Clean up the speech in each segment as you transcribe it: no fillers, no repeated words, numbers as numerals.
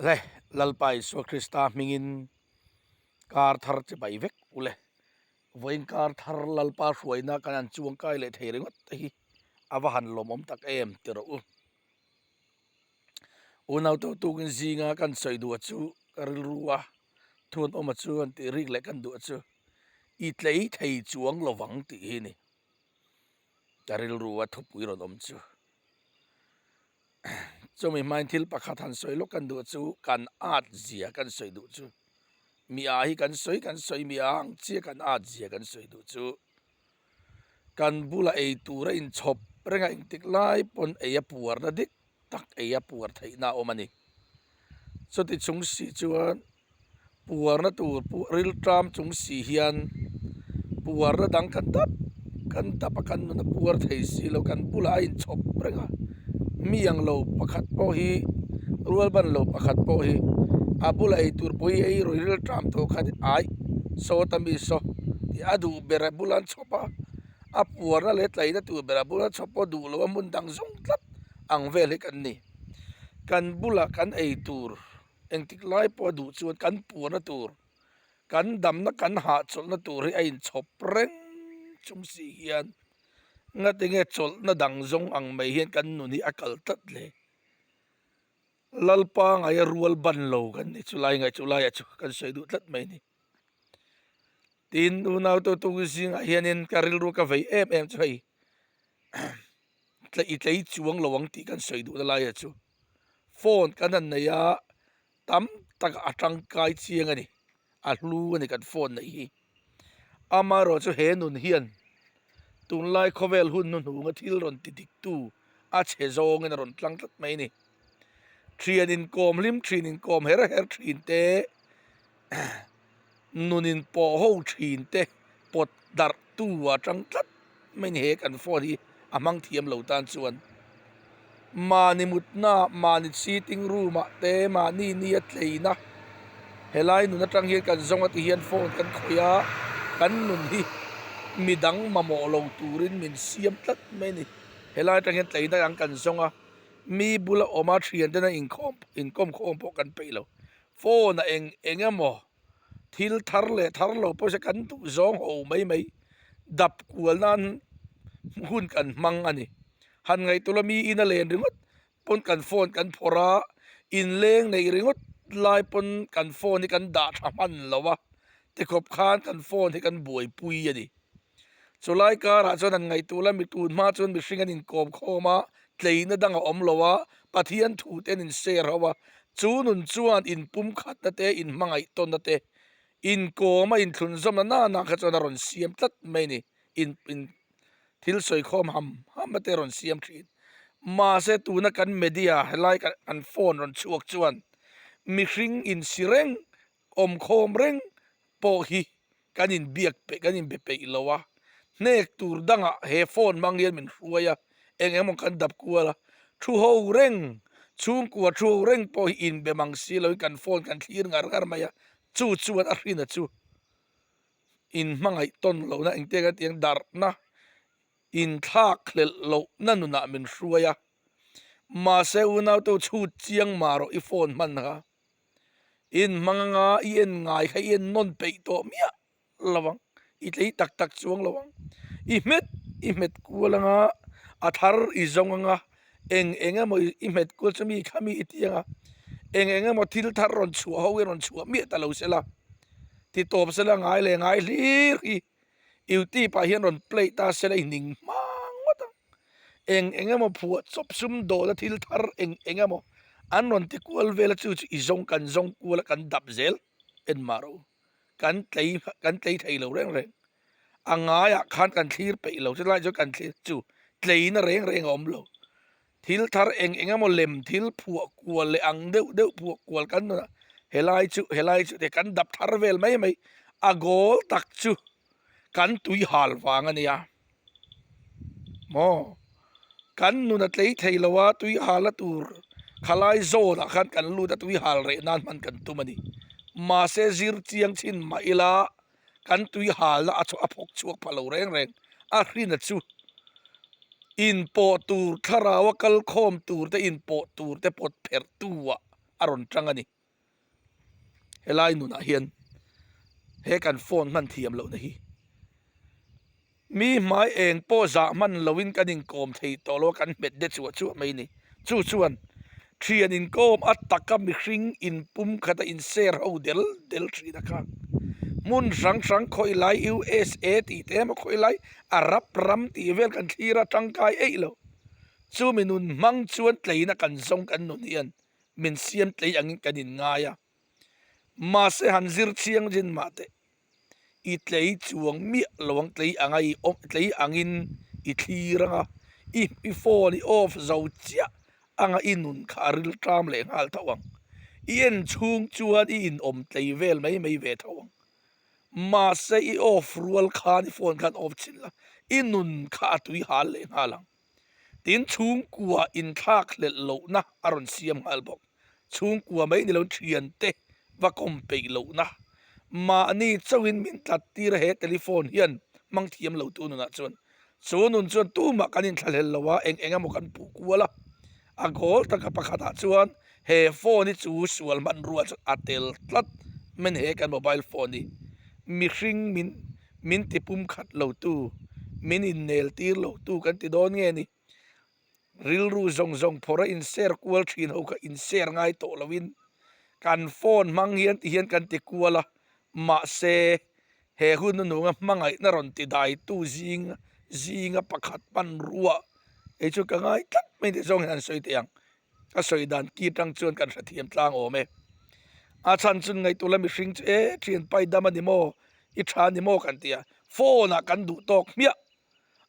Le, Lalpa Isua Krista hmingin kar thar che bai vek u le. Vawiin kar thar Lalpa hruaina kan han chuang kai leh thei ringawt te hi a va han lawmawm tak em ti rawh u. Unau to tukin zinga kan sawi duh a chu ka rilru a, thu an awm a chu an tih rik leh kan duh a chu i tlei thei chuang lovang tih hi a ni. Ka rilru a thupui rawn awm chu. Chumi hmain thil pakhat han sawi lawk kan duh chu kan at zia kan sawi duh chu mi a hi kan sawi kan sawi mi a ang chiah kan at zia kan sawi duh chu kan bula ei tur a inchhawp reng a engtik lai pawn ei a puarna dik tak ei a puar theihna a awm a ni chuti chung si chuan. Puarna tur pawh rilṭam chung si hian puarna dang kan dap kan dap a kan nun a puar thei si lo kan bulah a inchhawp reng a mi ang lo pakhat pawh hi rual ban lo pakhat pawh hi a bulah eitur pawh hi ei rawih rilṭam tawh kha ai sawta mi saw tih a duh ber a bula an chhawp a a puarna leh tlaina tur ber a bula chhawp pawh duh lo a hmun dang zawng tlat ang vel hi kan ni kan bulah kan eitur. Engtik lai pawh a duh chuan kan puahna tur, kan damna kan hahchawlhna tur hi a inchhawp reng chung si hian ngatinge chawlhna dang zawng ang mai hian kan nun hi a kal tlat le. Lalpa ngaia rual ban lo kan ni chulai ngaih chulaiah chu kan sawi duh tlat mai a ni. Tin, unau tu zingah hianin ka rilru ka vei em em chu hei i tlei chuang lo ang tih kan sawi duhna laiah chu phone kan han nei a tam tak a tangkai chiang a ni a hlu a ni kan phone neih hi amaherawh chu he nun hian tunlai khawvel hun hnuhnunga thil rawn ti dik tu a chhe zawngin a rawn tlang tlat mai a ni thian inkawm hlim thin inkawm her her thin te. Nun in pawh ho thin te pawt darh tu a tang tlat mai ni he kan phone hi a hmang thiam lo tan chuan mahni mutna mahni sitting room ah te mahni ni a tleina helai nun atang hian kan zawng a ti hian phone kan khawih a kan nun hi midang mamawh lo turin min siam tlat mai a ni helai atang hian tleina ang kan zawng a mi bula awm a thian ten a inkhawm inkawm khawm pawh kan peih lo. Phone a eng eng emaw thil thar leh thar lo pawisa kan duh zawng ho mai mai dap kual nan hun kan hmang a ni. Han ngaihtuah la mi in a len ringawt pawn kan phone kan phawrh a, inleng neih ringawt lai pawn kan phone hi kan dah tha hman lo a, tikhawp khan kan phone hi kan buaipui a ni. Chulai karah chuan an ngaihtuah la mi tun hma chuan mihring an inkawm khawm a, tleina dang a awm lo a, Pathian thu te an inshare ho a, chu nun chuan inpumkhatna te, inhmangaih tawnna te, inkawm a inthlunzawmna nana kha chuan a rawn siam tlat mai a ni, in in thil sawi khawm ham ham a te a rawn siam thin. Mahse tuna kan media helai kan phone rawn chhuak chuan mihring insi reng, awmkhawm reng pawh hi kan inbiak peih kan inbe peih lo a, hnek tur dangah he phone hmang hian min hruai a, eng emaw kan dap kual a, thu ho reng, chhungkua thu ho reng pawh hi inbe mang si loin kan phone kan thlir ngar ngar mai a, chu chuan a hrina chu inhmangaih tawn lohna engtiang a tiang darhna inthlak hlelh lohna nunah min hruai a, mahse unaute chhut chiang mah rawh i phone hman kha. In hmang anga i en ngai kha i en nawn peih tawh miah lo ang, i tlei tak tak chuang lo ang. I hmet i hmet kual anga a thar i zawng anga eng eng emaw i hmet kual chu mi kha mi i ti anga eng eng emaw thil thar rawn chhuah ho hi rawn chhuah miah ta lo sela ti tawp sela ngai leh ngai hlir hi youtube ah hian rawn play ta sela i ning hma ngawt ang. Eng eng emaw phuah chawp sum dawhna thil thar eng eng emaw an rawn ti kual vel a chu chu i zawng kan zawng kual a kan dap zel en mah rawh u kan tlei kan tlei thei lo reng reng a ngaiah khan kan thlir peih lo chulai chuan kan thlir chu tleina reng reng a awm lo thil thar eng eng emaw lem thil phuah kual leh ang deuh deuh phuah kual kan nunah helai chu helai chu tih kan dap thar vel mai mai a goal tak chu kan tui hal vang a nia. Maw? Kan nun a tlei thei lo a, tui hal a tur khalai zawnah khan kan lut a, tui hal reh nan hman kan tum a ni. Mahse zir chiang chhin mah ila kan tui halna a a phawk chhuak pha lo reng reng. A hrina chu inpawh tur thlarau a kal khawm tur te inpawh tur te pawt pherh tu ah. a rawn tang a ni. Helai nunah hian he kan phone hman thiam lohna hi mi hmai eng pawh zah hman loin kan inkawm thei tawh lo a, kan hmet de chuah chuah mai a ni. Chu chuan thian inkawm a taka mihring inpum khata inser ho del del thin a kha. Hmun hrang hrang khawi lai USA tih te emaw khawi lai Arab ram tih vel kan thlir a tangkai eih lo. Chumi nun hmang chuan tleina kan zawng kan nun hian min siam tlei angin kan inngai a, mahse han zir chiang zin mah teh i tlei chuang miah lo ang, tlei anga i awm tlei angin i thlir anga i i phone i off zo chiah anga i nun kha a ril ṭam leh nghal tho ang, i en chhung chuan i inawm tlei vel mai mai ve tho ang, mahse i off rual khan i phone khan off chhin la i nun kha a tui hal leh nghal ang. Tin, chhungkua inthlak hlelh lohna a rawn siam nghal bawk. Chhungkua mai ni loin thiante va kawm peih lohna. Mahni chauhin min tlat tir a he telephone hian hmang thiam lo tu nunah chuan. Chu nun chuan tumah kan inthlahlel lo a, eng eng emaw kan puh kual a. A goal taka pakhatah chuan he phone hi chu sual hmanrua chuan a tel tlat mai he kan mobile phone hi mihring min min ti pum khat lo tu, min innel tir lo tu kan ti dawn nge ni? Rilru zawng zawng phawrh a inser kual thin ho kha inser ngai tawh loin kan phone hmang hian ti hian kan ti kual a, mahse he hun hnuhnunga hmangaihna rawn ti dai tu zing zinga pakhat hmanrua kei chu ka ngai tlat mai tih zawng hian an sawi thei ang. A sawi dan ki tang chuan kan hrethiam tlang awm e. A chhan chun ngaihtuah la mihring chu e thian pai dam a ni maw, i tha a ni maw kan ti a, phone ah kan duh tawk hmiah.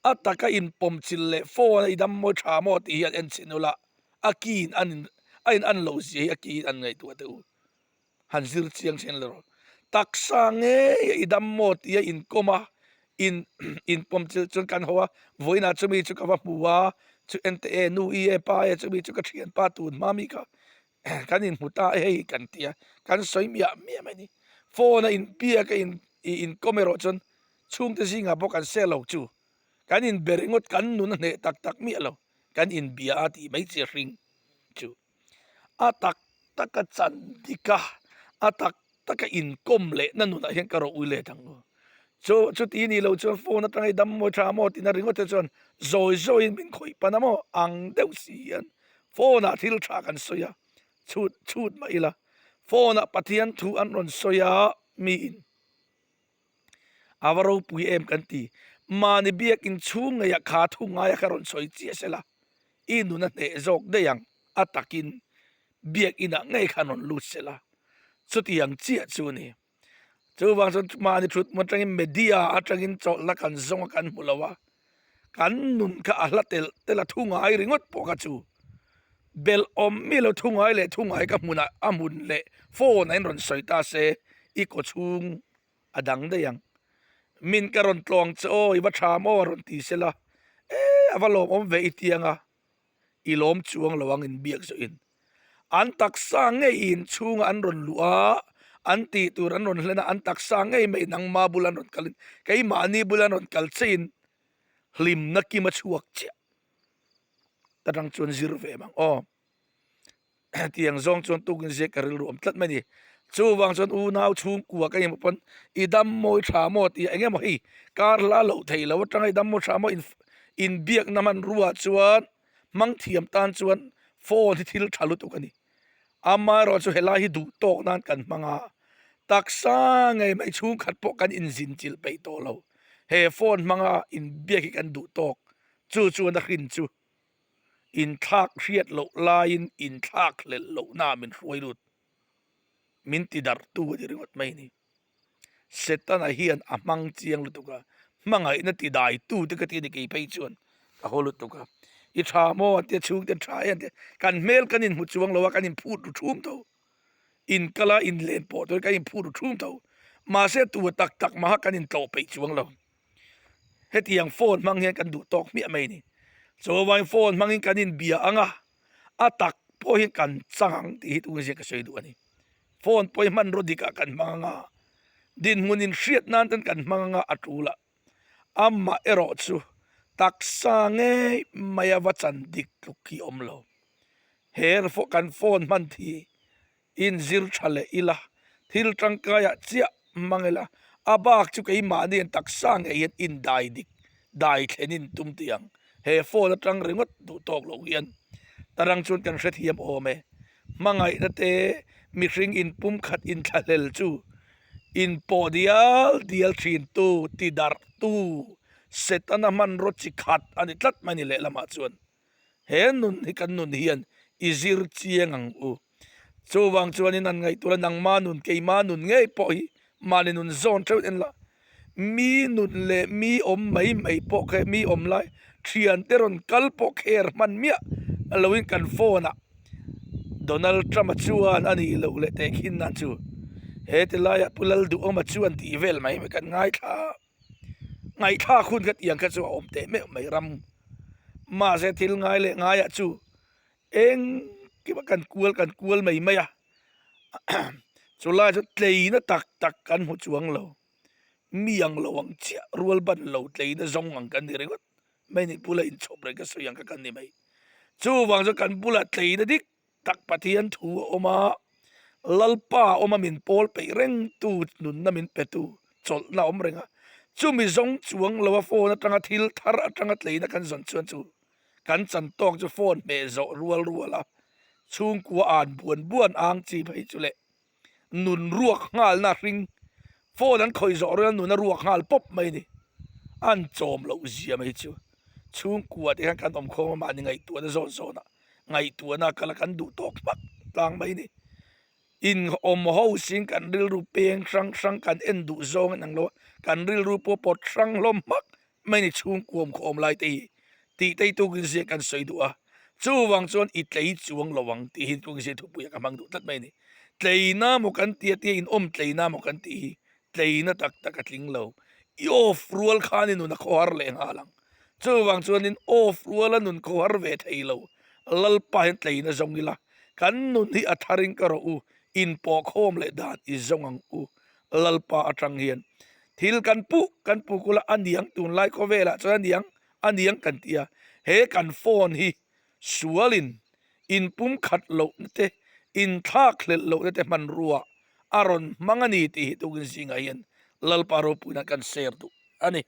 A taka inpawm chil leh phone a i dam maw i tha maw tih hi an en chhin ula, a ki in an a in an loh zia hi a ki in an ngaihtuah teh u. Han zir chiang thin lo. Taksa ngei a i dam maw tia inkawm a, in inpawm chilh chuan kan haw a, vawiinah chumi chu ka va hmu a, chu ente e nu i e pa e chumi chu ka thianpa tun hma mi kha kan inhmu ta e hei kan ti a, kan sawi miah miah mai a ni. Phone a inbiak a in inkawm erawh chuan chhungte zingah pawh kan sel lo chu kan inbe ringawt kan nun a hneh tak tak miah lo, kan inbia a tih mai chi a hring chu. A tak taka chan dik a, a tak taka inkawm leh na nunah hian ka rawh ui let ang u. Chu chuti nih loh chuan phone atanga i dam maw tha maw tihna ringawt te chuan zawi zawiin min khawih pan a maw ang deuh si hian phone ah thil tha kan sawi a, chhut chhut mah ila phone ah Pathian thu an rawn sawi a miin a va ropui em kan ti. Mahni biakin chhung ngeiah kha thu ngaia kha rawn sawi chiah sela i nun a hneh zawk daih ang, a takin biakinah ngei khan rawn lut sela chutiang chiah chu a ni. Chuvang chuan mahni thut hmun atangin media atangin chawlhna kan zawng a kan hmu lo a, kan nun kha a hla telh telh a thu ngai ringawt pawh kha chu belh awm mi lo thu ngai leh thu ngai ka hmunah a hmun leh phone ah in rawn sawi ta se i kaw chhung a dang daih ang. Min ka rawn tlawng che aw i va tha maw a rawn ti sela e a va lawmawm ve i tiang a. i lawm chuang lo ang inbiak zawhin an taksa ngei i inchhunga an rawn luh a, an tih tur an rawn hlen a, an taksa ngei mai nangma bula an rawn kalin keimahni bula an rawn kal chein hlimna kim a chhuak chiah ta tang chuan zir ve mang aw. Tiang zawng chuan tukin ziak ka rilru awm tlat mai a ni. Chuvang chuan unau chhungkua ka inhmuh pawn i dam mawi tha maw tih eng emaw hei kar hla loh theih loh atanga i dam mawi tha maw inbiakna hmanrua chuan hmang thiam tan chuan phone hi thil tha lutuk a ni. Amaherawhchu chu helai hi duh tawk nan kan hmang a, taksa ngei mai chhungkhat pawh kan inzin chilh peih tawh lo. He phone hmanga inbiak hi kan duh tawk chu chuan a hrin chu. Inthlak hriat loh laiin inthlak hlelh lohna min hruai lut. Min ti darhtu a ni ringawt mai a ni. Setana hian a hmang chiang lutuk a, hmangaihna ti daitu te ka ti a ni kei phei chuan ka haw lutuk a. I tha maw an tia chhungte an tha e an tia, kan hmel kan inhmu chuang lo a, kan inphut ru thum tho. Inkal a inlen pawh turin kan inphut ru thum tho. Mahse tu tak tak maha kan intlawh peih chuang lo. Hetiang phone hmang hian kan duh tawk hmiah mai a ni. Chuvangin phone hmangin kan inbia ang a, a tak pawh hi kan chang ang tih hi tunge zia ka sawi duh a ni. Phone pawh hi hmanraw dikah kan hmang ang a, dinhmun inhriat nan ten kan hmang ang a, a tul a. Amah erawh chu taksa ngei maia va chan dik tluk hi a awm lo. He kan phone hman thi. Inzir tha leh ila, thil tangkaiah chiah hmang ila, a bak chu keimahni an taksa ngei hian indai dik, dai thlenin tum tih ang. He phone atang ringawt duh tawk loh hian tarang chuan kan hrethiam awm e. Hmangaihna te mihring inpumkhat inthlahlel chu inpawh dial dial thintu, tidarhtu, Setana hmanraw chi khat a ni tlat mai ni lehlamah chuan. He nun hi kan nun hian i zir chiang ang u. Chuvang chuanin an ngaihtuah la nangma nun, keima nun ngei pawh hi mahni nun zawn theuh en la. Mi nun leh mi awm mai mai pawh kha mi awm lai thiante rawn kal pawh kher hman miah loin kan phone ah Donald Trump a chuan a nih loh leh tehkhin nan chu he ti laiah Pu Lalduhawma chuan tih vel mai mai kan ngaithla. Ngaihthlak hun kha tiang kha chu a awm teh meuh mai ram. Mahse thil ngai leh ngaiah chu engkim a kan kual kan kual mai mai a. Chulai chu tleina tak tak kan hmu chuang lo. Mi ang lo ang chiah rual ban lo tleina zawng ang kan ni ringawt mai ni bula inchhawp reng ka sawi ang kha kan ni mai. Chuvang chu kan bulah tleina dik tak Pathian thu a awm a, Lalpa a awm a min pawl peih reng tu nunna min pe tu chawlhna a awm reng a, chumi zawng chuang lo a phone atanga thil thar atanga tleina kan zawn chuan chu kan chan tawk chu phone hmeh zawh rual rual a chhungkua an buan buan ang chi phei chu leh nun ruak nghalna hring phone an khawih zawh rual nun a ruak nghal pawp mai a ni an chawm loh zia mai chu chhungkua te hian kan awm khawm a mahni ngaihtuahna zawn zawn ah ngaihtuahna kal a kan duh tawk hmak tlang mai a ni in awm ho sin kan rilru peng hrang hrang kan en duh zawng a inang lo a kan rilru pawh pawt hrang hlawm hmak mai ni chhungkua awm khawm lai te hi tih te hi tukin zia kan sawi duh a chuvang chuan i tlei chuang lo ang tih hi tukin zia thupui ah ka hmang duh tlat mai a ni tleina maw kan tia tia in awm tleina maw kan tih hi tleina tak tak a tling lo i off rual khan i nun a khawhar leh nghal ang chuvang chuanin off ruala nun khawhar ve thei lo Lalpa hian tleina zawng ila kan nun hi a tharin ka rawh u inpawh khawm leh dan i zawng ang u Lalpa atang hian thil kan puh kan puh kula a niang tunlai khawvelah chuan a niang a niang kan ti a he kan phone hi sualin inpumkhat lohna te inthlak hlelh lohna te hmanrua a rawn hmang a ni tih hi tukin zingah hian Lalpa ropuina kan share duh a ni.